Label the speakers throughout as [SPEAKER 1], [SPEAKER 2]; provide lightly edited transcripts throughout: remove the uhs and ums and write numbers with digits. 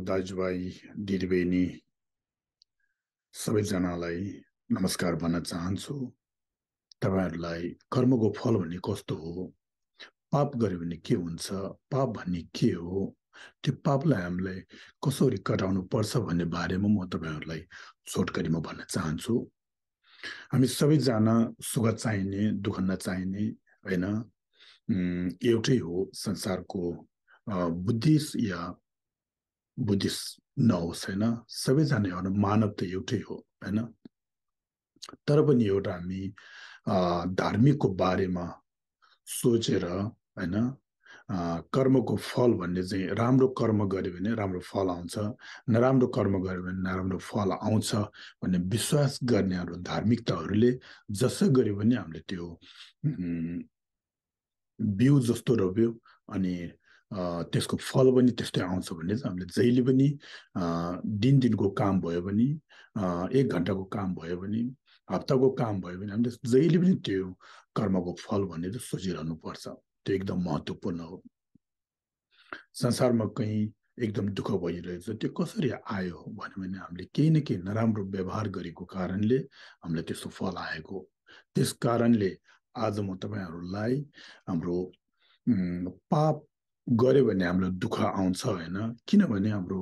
[SPEAKER 1] दाजुभाइ दिदीबहिनी सबैजनालाई नमस्कार भन्न चाहन्छु। तपाईहरुलाई कर्मको फल भन्ने कस्तो हो, पाप गर्यो भने के हुन्छ, पाप भन्ने के हो, त्यो पापलाई हामीले कसरी कटाउनु पर्छ भन्ने बारेमा म तपाईहरुलाई छोटकरीमा भन्न चाहन्छु। हामी सबैजना सुख चाहिने, दुःख नचाहिने हैन, एउटै हो संसारको बुद्धिस्ट या बुद्धिस्ट नहोस् हैन, सबैजना एउटा मानव त एउटै हो हैन। तर पनि एउटा हामी धार्मिकको बारेमा सोचेर हैन, कर्मको फल भन्ने चाहिँ राम्रो कर्म गर्यो भने राम्रो फल आउँछ, नराम्रो कर्म गर्यो भने नराम्रो फल आउँछ भन्ने विश्वास गर्ने हाम्रो धार्मिकताहरूले जसो गर्यो भने हामीले त्यो बिउ जस्तो रोप्यो अनि त्यसको फल पनि त्यस्तै आउँछ भन्ने चाहिँ हामीले जहिले पनि दिनको काम भयो भने, 1 घण्टाको काम भयो भने, हप्ताको काम भयो भने हामीले जहिले पनि त्यो कर्मको फल भनेर सोचिरहनु पर्छ। त्यो एकदम महत्त्वपूर्ण हो। संसारमा कहीं एकदम दुःख भइरहेछ, त्यो कसरी आयो भन्यो भने हामीले केही न केही नराम्रो व्यवहार गरेको कारणले हामीलाई त्यस्तो फल आएको। त्यस कारणले आज म तपाईहरुलाई हाम्रो पाप गर्यो भने हाम्रो दुःख आउँछ हैन, किनभने हाम्रो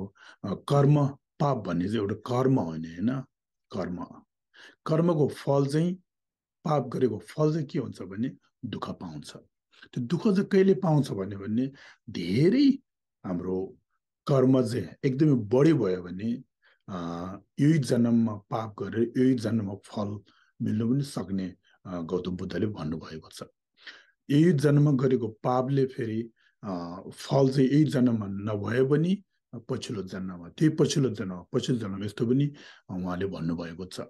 [SPEAKER 1] कर्म, पाप भन्ने चाहिँ एउटा कर्म हो नि हैन, कर्म। कर्मको फल चाहिँ, पाप गरेको फल चाहिँ के हुन्छ भने दुःख पाउँछ। त्यो दुःख चाहिँ कहिले पाउँछ भने धेरै हाम्रो कर्म चाहिँ एकदमै बढी भयो भने यही जन्ममा पाप गरेर यही जन्ममा फल मिल्नु पनि सक्ने गौतम बुद्धले भन्नुभएको छ। यही जन्म गरेको पापले फेरि फल चाहिँ यही जन्ममा नभए पनि पछिल्लो जन्ममा, त्यही पछिल्लो जन्म यस्तो पनि उहाँले भन्नुभएको छ।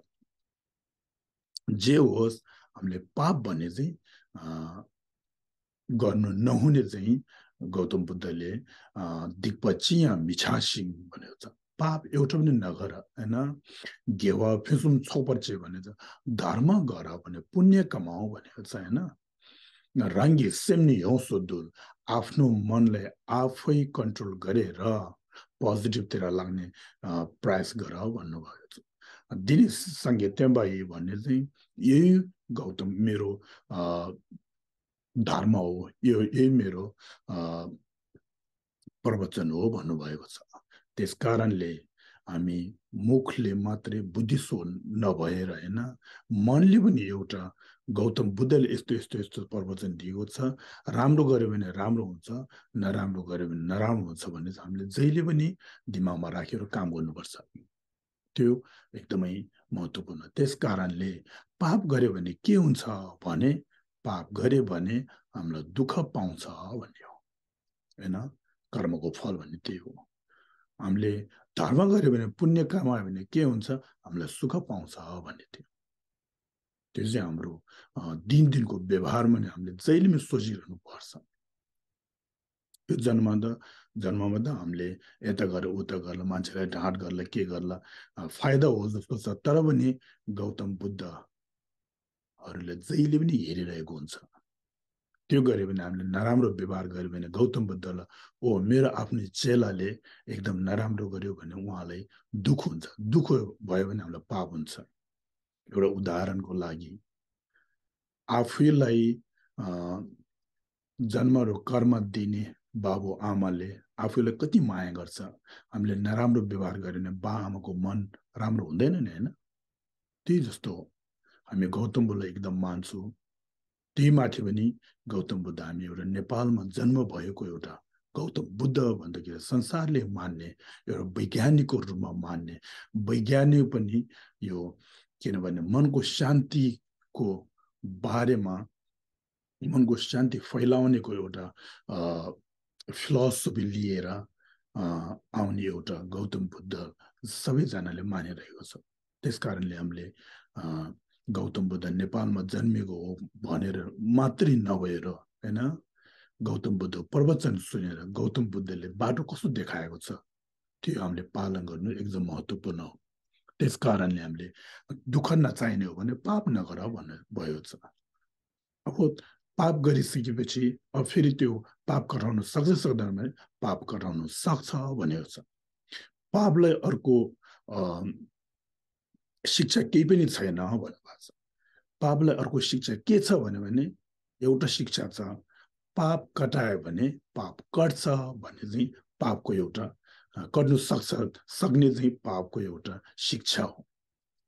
[SPEAKER 1] जे होस्, हामीले पाप भन्ने चाहिँ गर्नु नहुने चाहिँ गौतम बुद्धले दिक्पचिया मिछासिङ भनेको छ। पाप एउटा पनि नगर हैन, घेवा फिसुम छोपर्चे भनेको छ। धर्म गर भने पुण्य कमाऊ भनेको छ हैन। रङ्गी सेम्नी हौ सोद्धुल, आफ्नो मनलाई आफै कन्ट्रोल गरेर पोजिटिभतिर लाग्ने प्रयास गर भन्नुभएको छ। दिनेश सङ्गीत्यबाई भन्ने चाहिँ यही गौतम मेरो धर्म हो, यही मेरो प्रवचन हो भन्नुभएको छ। त्यस कारणले हामी मुखले मात्रै बुद्धिसो नभएर हैन, मनले पनि एउटा गौतम बुद्धले यस्तो यस्तो यस्तो प्रवचन दिएको छ, राम्रो गर्यो भने राम्रो हुन्छ, नराम्रो गर्यो भने नराम्रो हुन्छ भन्ने चाहिँ हामीले जहिले पनि दिमागमा राखेर काम गर्नुपर्छ। त्यो एकदमै महत्त्वपूर्ण। त्यस कारणले पाप गर्यो भने के हुन्छ भने, पाप गर्यो भने हामीलाई दुःख पाउँछ भन्ने हो हैन। कर्मको फल भन्ने त्यही हो। हामीले धर्म गर्यो भने, पुण्य कमायो भने के हुन्छ, हामीलाई सुख पाउँछ भन्ने थियो। त्यो चाहिँ हाम्रो दिनको व्यवहारमा नि हामीले जहिले पनि सोचिरहनु पर्छ। यो जन्ममा त हामीले यता गरेर उता गर्ला, मान्छेलाई ढाँट गर्ला, के गर्ला, फाइदा हो जस्तो छ। तर पनि गौतम बुद्धहरूले जहिले पनि हेरिरहेको हुन्छ। त्यो गर्यो भने, हामीले नराम्रो व्यवहार गर्यो भने गौतम बुद्धलाई ओ मेरो आफ्नो चेलाले एकदम नराम्रो गर्यो भने उहाँलाई दुःख हुन्छ। दुःख भयो भने हामीलाई पाप हुन्छ। एउटा उदाहरणको लागि, आफैलाई जन्म र कर्म दिने बाबु आमाले आफूलाई कति माया गर्छ। हामीले नराम्रो व्यवहार गर्यो भने बा आमाको मन राम्रो हुँदैन नि हैन। त्यही जस्तो हो, हामी गौतम बुद्धलाई एकदम मान्छु। त्यही माथि पनि गौतम बुद्ध हामी एउटा नेपालमा जन्म भएको एउटा गौतम बुद्ध भन्दाखेरि संसारले मान्ने, एउटा वैज्ञानिकको रूपमा मान्ने, वैज्ञानिक पनि यो किनभने मनको शान्तिको बारेमा, मनको शान्ति फैलाउनेको एउटा फिलोसफी लिएर आउने एउटा गौतम बुद्ध सबैजनाले मानिरहेको छ। त्यस कारणले हामीले गौतम बुद्ध नेपालमा जन्मेको हो भनेर मात्रै नभएर हैन, गौतम बुद्ध प्रवचन सुनेर गौतम बुद्धले बाटो कस्तो देखाएको छ त्यो हामीले पालन गर्नु एकदम महत्त्वपूर्ण हो। त्यस कारणले हामीले दुःख नचाहिने हो भने पाप नगर भन्ने भयो छ। अब पाप गरिसकेपछि अब फेरि त्यो पाप कटाउन सक्छ सक्दैन भने पाप कटाउन सक्छ भनेको छ। पापलाई अर्को शिक्षा केही पनि छैन भन्नुभएको छ। पापलाई अर्को शिक्षा के छ भने एउटा शिक्षा छ, पाप कटायो भने पाप कट्छ भन्ने चाहिँ पापको एउटा कट्नु सक्ने चाहिँ पापको एउटा शिक्षा हो।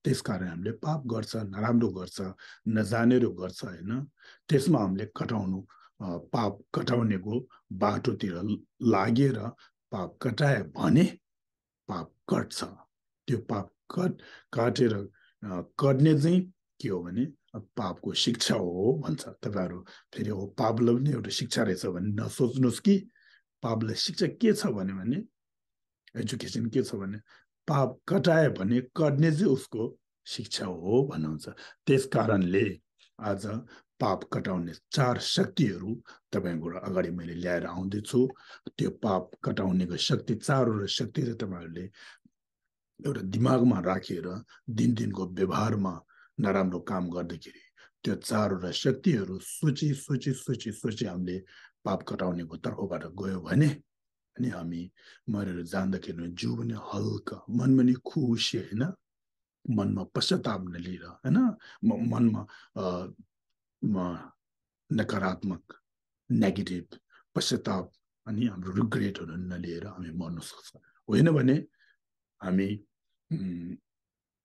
[SPEAKER 1] त्यसकारण हामीले पाप गर्छ, नराम्रो गर्छ, नजानेर गर्छ होइन, त्यसमा हामीले पाप कटाउनेको बाटोतिर लागेर पाप कटायो भने पाप कट्छ। त्यो पाप काटेर कट्ने चाहिँ के हो भने पापको शिक्षा हो भन्छ। तपाईँहरू फेरि हो पापलाई पनि एउटा शिक्षा रहेछ भने नसोच्नुहोस् कि पापलाई शिक्षा के छ भने एजुकेसन के छ भने पाप कटायो भने कट्ने चाहिँ उसको शिक्षा हो भन्नुहुन्छ। त्यस कारणले आज पाप कटाउने 4 शक्तिहरू तपाईँबाट अगाडि मैले ल्याएर आउँदैछु। त्यो पाप कटाउनेको शक्ति 4 शक्ति चाहिँ तपाईँहरूले एउटा दिमागमा राखेर दिनको व्यवहारमा नराम्रो काम गर्दाखेरि त्यो 4 शक्तिहरू सोची हामीले पाप कटाउनेको तर्फबाट गयो भने अनि हामी मरेर जाँदाखेरि जिउ पनि हल्का, मन पनि खुसी होइन, मनमा पश्चाताप नलिएर होइन, मनमा नकारात्मक नेगेटिभ पश्चाताप अनि हाम्रो रिग्रेटहरू नलिएर हामी मर्न सक्छ। होइन भने हामी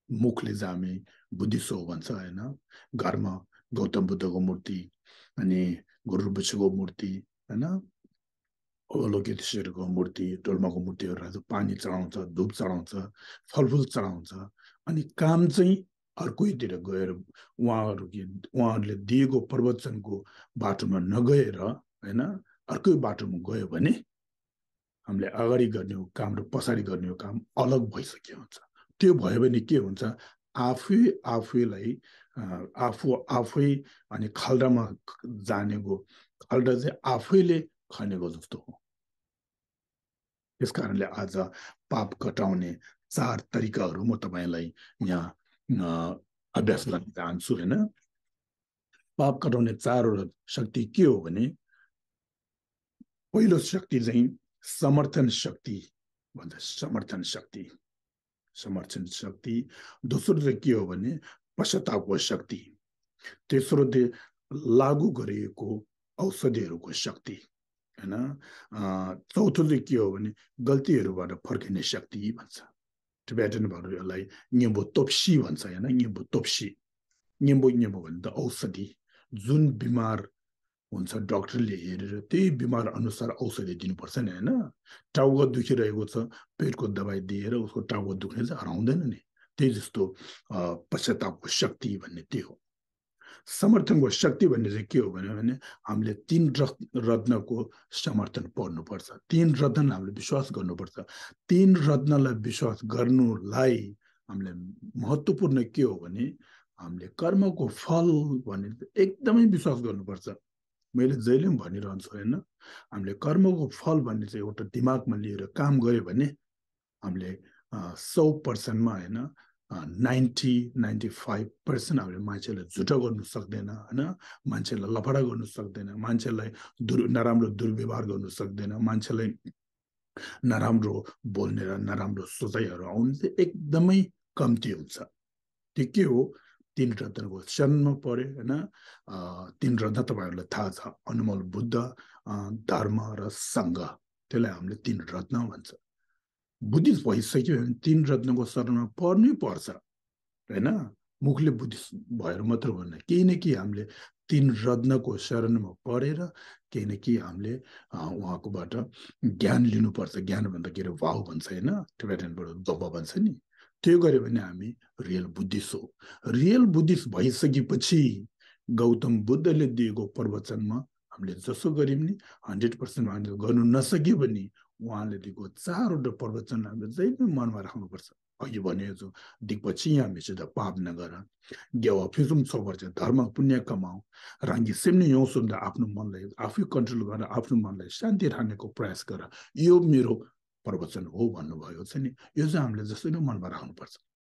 [SPEAKER 1] मुखले चाहिँ हामी बुद्धिस्ट हो भन्छ होइन, घरमा गौतम बुद्धको मूर्ति अनि गुरु बुद्धको मूर्ति होइन, अवलोकितेश्वरको मूर्ति, डोल्माको मूर्तिहरू पानी चढाउँछ, धूप चढाउँछ, फलफुल चढाउँछ, अनि काम चाहिँ अर्कैतिर गएर उहाँहरूले दिएको प्रवचनको बाटोमा नगएर होइन अर्कै बाटोमा गयो भने हामीले अगाडि गर्ने काम र पछाडि गर्ने काम अलग भइसक्यो हुन्छ। त्यो भयो भने के हुन्छ, आफै अनि खाल्डामा जानेको खाल्डा चाहिँ आफैले खनेको जस्तो हो। त्यस कारणले आज पाप कटाउने 4 तरिकाहरू म तपाईँलाई यहाँ अभ्यास गर्न चाहन्छु होइन। पाप कटाउने 4 शक्ति के हो भने पहिलो शक्ति चाहिँ समर्थन शक्ति भन्छ, समर्थन शक्ति। दोस्रो चाहिँ के हो भने पश्चातापको शक्ति। तेस्रो चाहिँ लागू गरिएको औषधिहरूको शक्ति होइन। चौथो चाहिँ के हो भने गल्तीहरूबाट फर्किने शक्ति भन्छ। टिबेटनहरू यसलाई न्यम्बो तोप्सी भन्छ होइन, न्यम्बो तोप्सी। न्यम्बो भने त औषधि, जुन बिमार हुन्छ डक्टरले हेरेर त्यही बिमार अनुसार औषधि दिनुपर्छ नि होइन। टाउको दुखिरहेको छ, पेटको दबाई दिएर उसको टाउको दुख्ने चाहिँ हराउँदैन नि। त्यही जस्तो पश्चातापको शक्ति भन्ने त्यो हो। समर्थनको शक्ति भन्ने चाहिँ के हो भने हामीले 3 रत्नको समर्थन पर्नुपर्छ। 3 रत्न हामीले विश्वास गर्नुपर्छ। 3 रत्नलाई विश्वास गर्नुलाई हामीले महत्त्वपूर्ण के हो भने हामीले कर्मको फल भन्ने एकदमै विश्वास गर्नुपर्छ। मैले जहिले पनि भनिरहन्छु होइन, हामीले कर्मको फल भन्ने चाहिँ एउटा दिमागमा लिएर काम गऱ्यो भने हामीले 100% होइन 90-95% हामीले मान्छेलाई झुटो गर्नु सक्दैन होइन, मान्छेलाई लफडा गर्नु सक्दैन, मान्छेलाई नराम्रो दुर्व्यवहार गर्नु सक्दैन, मान्छेलाई नराम्रो बोल्ने र नराम्रो सोचाइहरू आउनु चाहिँ एकदमै कम्ती हुन्छ। त्यो के हो, 3 रत्नको शरणमा पर्यो होइन। 3 रत्न तपाईँहरूलाई थाहा छ, अनमोल बुद्ध, धर्म र सङ्घ, त्यसलाई हामीले 3 रत्न भन्छ। बुद्धिस्ट भइसक्यो भने 3 रत्नको शरणमा पर्नै पर्छ होइन। मुखले बुद्धिस्ट भएर मात्र भन्ने, केही न केही हामीले 3 रत्नको शरणमा परेर केही न केही हामीले उहाँकोबाट ज्ञान लिनुपर्छ। ज्ञान भन्दा के अरे भाव भन्छ होइन, टिबेटनबाट दब्ब भन्छ नि। त्यो गऱ्यो भने हामी रियल बुद्धिस्ट हो। रियल बुद्धिस्ट भइसकेपछि गौतम बुद्धले दिएको प्रवचनमा हामीले जसो गऱ्यौँ नि 100% हामीले गर्नु नसक्यो भने उहाँले दिएको 4वटा प्रवचन हामीले जहिले मनमा राख्नुपर्छ। अघि भने जो दिक्पछि हामीसित पाप नगर, गेवा फिसुम सोपर्छ, धर्म पुण्य कमाऊ, राङ्गी सिम्ने यौँ सुन्दा आफ्नो मनलाई आफै कन्ट्रोल गरेर आफ्नो मनलाई शान्ति राख्नेको प्रयास गर, यो मेरो प्रवचन हो भन्नुभएको छ नि। यो चाहिँ हामीले जसरी मनमा राख्नुपर्छ।